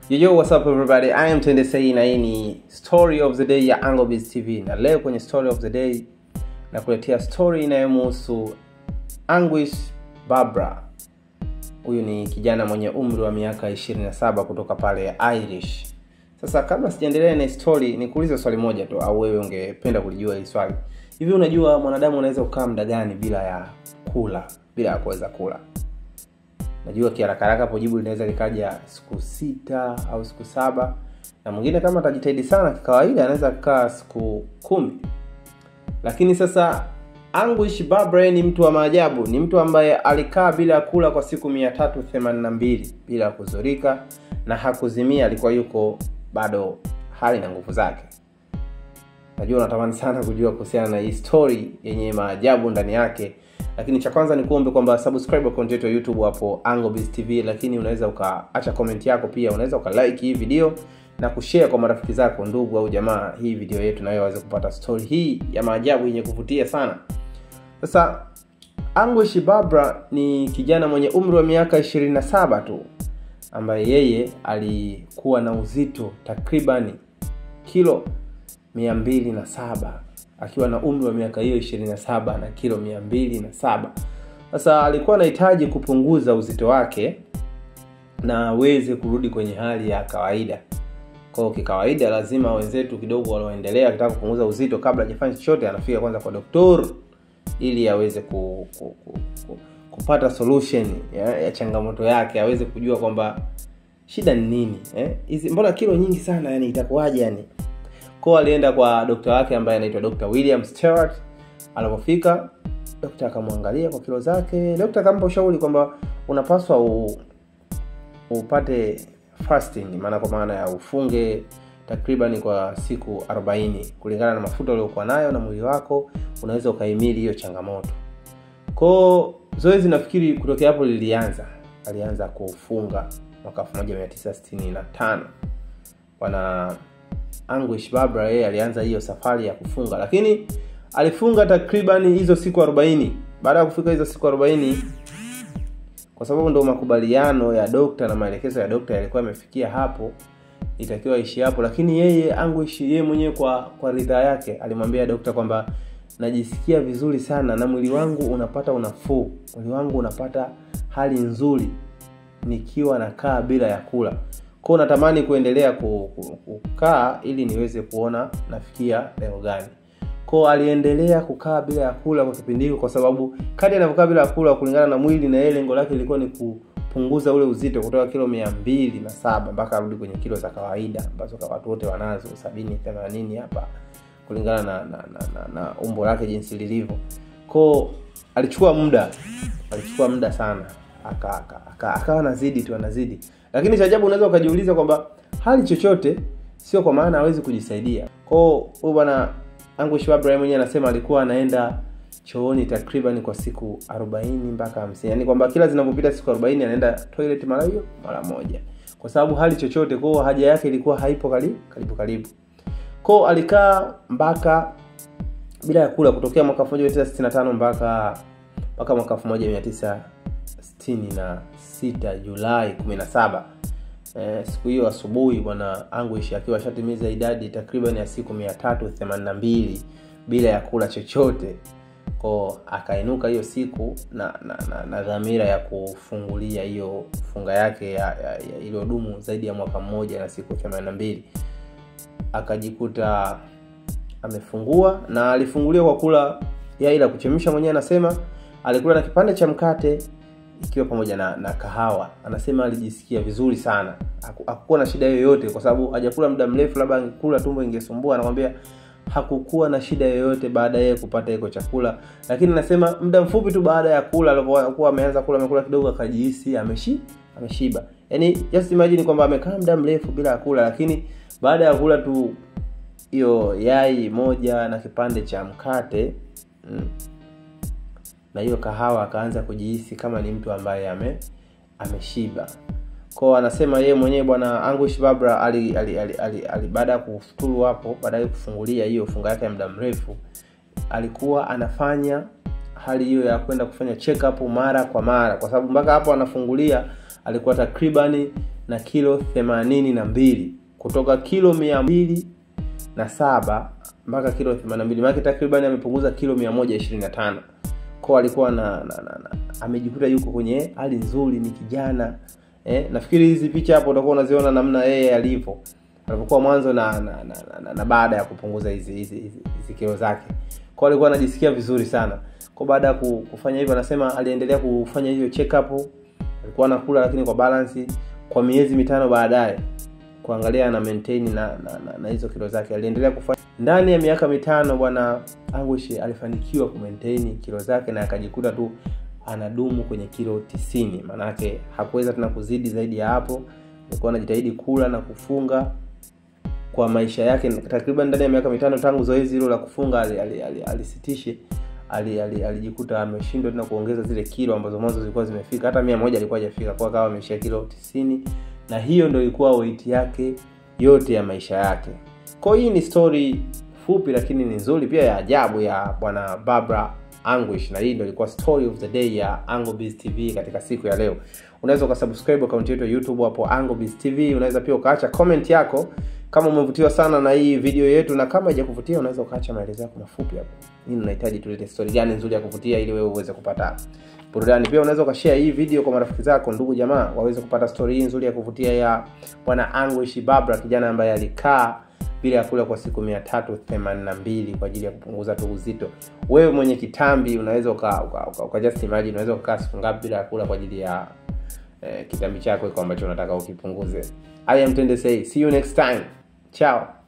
Yo, what's up everybody? I am Tende Sei na hii ni Story of the Day ya AngleBiz TV. Na leo kwenye Story of the Day nakuletea story inayomhusu Anguish Barbara. Huyu ni kijana mwenye umri wa miaka 27 kutoka pale Irish. Sasa kabla sijaendelea na story, nikuulize swali moja tu, au wewe ungependa kulijua hili swali. Hivi unajua mwanadamu anaweza kukaa muda gani bila ya kula, bila ya kuweza kula? Najua kiharaka haraka hapo jibu linaweza likaja siku 6 au siku 7, na mwingine kama atajitahidi sana kikawaida anaweza kukaa siku 10. Lakini sasa Anguish Barbara ni mtu wa maajabu, ni mtu ambaye alikaa bila kula kwa siku 382 bila kuzurika na hakuzimia, alikuwa yuko bado hali na nguvu zake. Najua unatamani sana kujua kuhusiana na hii story yenye maajabu ndani yake. Lakini cha kwanza ni kuombe kwamba subscribe account yetu ya YouTube hapo AngleBiz TV, lakini unaweza ukaacha comment yako pia, unaweza ukalike hii video na kushare kwa marafiki zako, ndugu au jamaa, hii video yetu na waweze kupata story hii ya maajabu yenye kuvutia sana. Sasa Anguish Barbara ni kijana mwenye umri wa miaka 27 tu, ambaye yeye alikuwa na uzito takribani kilo 207 akiwa na umri wa miaka hiyo 27 na kilo 207. Sasa alikuwa anahitaji kupunguza uzito wake na aweze kurudi kwenye hali ya kawaida. Kwa hiyo kikawaida lazima wenzetu kidogo walioendelea akitaka kupunguza uzito kabla hajafanya chochote anafika kwanza kwa daktari ili aweze kupata solution ya changamoto yake, aweze kujua kwamba shida ni nini, hizi mbona kilo nyingi sana, yani itakuwaje yani. Kwa alienda kwa dokta wake ambaye anaitwa Dr. William Stewart. Alipofika dokta akamwangalia kwa kilo zake. Dokta akampa ushauri kwamba unapaswa upate fasting, maana kwa maana ya ufunge takriban kwa siku 40 kulingana na mafuta uliyokuwa nayo na mwili wako unaweza ukahimili hiyo changamoto. Kwa zoezi nafikiri kutokea hapo lilianza. Alianza kufunga mwaka 1965. Bwana Anguish Barbara yeye alianza hiyo safari ya kufunga, lakini alifunga takriban hizo siku 40. Baada ya kufika hizo siku 40, kwa sababu ndio makubaliano ya dokta na maelekezo ya dokta yalikuwa yamefikia hapo, itakiwa ishi hapo. Lakini yeye Anguish yeye mwenyewe kwa ridhaa yake alimwambia dokta kwamba najisikia vizuri sana na mwili wangu unapata unafuu, mwili wangu unapata hali nzuri nikiwa nakaa bila ya kula. Kwa natamani kuendelea kukaa ili niweze kuona nafikia lengo gani. Kwa aliendelea kukaa bila ya kula kwa kipindi hicho, kwa sababu kadri anavyokaa bila ya kula kulingana na mwili na yeye lengo lake lilikuwa ni kupunguza ule uzito kutoka kilo 207 mpaka arudi kwenye kilo za kawaida ambazo kwa watu wote wanazo 70 80 hapa kulingana na umbo lake jinsi lilivyo. Kwa alichukua muda sana, akawa anazidi tu anazidi. Lakini cha ajabu unaweza ukajiuliza kwamba hali chochote sio kwa maana hawezi kujisaidia. Kwa huyu bwana Anguish Barbara mwenyewe anasema alikuwa anaenda chooni takriban kwa siku 40 mpaka 50. Yaani kwamba kila zinapopita siku 40 anaenda toilet mara hiyo mara moja. Kwa sababu hali chochote, kwa haja yake ilikuwa haipo karibu. Kwa alikaa mpaka bila ya kula kutokea mwaka 1965 mpaka mwaka 1966 Julai 17. Siku hiyo asubuhi bwana Anguish akiwa ashatimiza idadi takriban ya siku 382 bila ya kula chochote. Kwa akainuka hiyo siku na dhamira ya kufungulia hiyo funga yake ya iliyodumu zaidi ya mwaka mmoja na siku 82. Akajikuta amefungua, na alifungulia kwa kula yai la kuchemsha. Mwenyewe anasema alikula na kipande cha mkate ikiwa pamoja na kahawa. Anasema alijisikia vizuri sana, hakukuwa na shida yoyote kwa sababu hajakula muda mrefu, labda angekula tumbo ingesumbua. Anakuambia hakukuwa na shida yoyote baada yeye kupata hiyo chakula. Lakini anasema muda mfupi tu baada ya kula, alipokuwa ameanza kula, amekula kidogo akajihisi ameshiba. Yaani just imagine kwamba amekaa muda mrefu bila kula, lakini baada ya kula tu hiyo yai moja na kipande cha mkate na hiyo kahawa akaanza kujihisi kama ni mtu ambaye ameshiba. Kwa anasema yeye mwenyewe bwana Anguish Barbara ali baada ya kufuturu hapo, baada ya kufungulia hiyo funga yake ya muda mrefu, alikuwa anafanya hali hiyo ya kwenda kufanya check up mara kwa mara, kwa sababu mpaka hapo anafungulia alikuwa takribani na kilo 82, kutoka kilo 207 mpaka kilo 82, maana takriban amepunguza kilo 125. Kwa alikuwa na amejikuta yuko kwenye hali nzuri, ni kijana. Nafikiri hizi picha hapo utakuwa unaziona namna yeye alivyo alipokuwa mwanzo na baada ya kupunguza hizi kilo zake. Kwa alikuwa anajisikia vizuri sana. Kwa baada ya kufanya hivyo, anasema aliendelea kufanya hiyo check up, alikuwa anakula lakini kwa balance. Kwa miezi 5 baadaye kuangalia ana maintain na hizo kilo zake, aliendelea kufanya. Ndani ya miaka 5 bwana Anguish alifanikiwa ku maintain kilo zake na akajikuta tu anadumu kwenye kilo 90. Maana yake hakuweza tena kuzidi zaidi ya hapo. Alikuwa anajitahidi kula na kufunga kwa maisha yake. Takriban ndani ya miaka 5 tangu zoezi hilo la kufunga alisitishe, alijikuta ameshindwa tena kuongeza zile kilo ambazo mwanzo zilikuwa zimefika. Hata 100 alikuwa hajafika, kwa akawa ameshia kilo 90, na hiyo ndio ilikuwa weight yake yote ya maisha yake. Kwa hii ni story fupi lakini ni nzuri pia ya ajabu ya bwana Barbara Anguish, na hii ndio ilikuwa story of the day ya AngleBiz TV katika siku ya leo. Unaweza ukasubscribe account yetu ya YouTube hapo AngleBiz TV. Unaweza pia ukaacha comment yako kama umevutiwa sana na hii video yetu, na kama haijakuvutia unaweza ukaacha maelezo yako mafupi hapo. Nini unahitaji tulete story gani nzuri ya kuvutia ili wewe uweze kupata burudani. Pia unaweza ukashare hii video kwa marafiki zako, ndugu jamaa, waweze kupata story hii nzuri ya kuvutia ya bwana Anguish Barbara, kijana ambaye alikaa bila kula kwa siku 382 kwa ajili ya kupunguza tu uzito. Wewe mwenye kitambi unaweza uka just imagine unaweza kukaa siku ngapi bila kula kwa ajili ya kitambi chako iko ambacho unataka ukipunguze. I am Tende Say. See you next time. Ciao.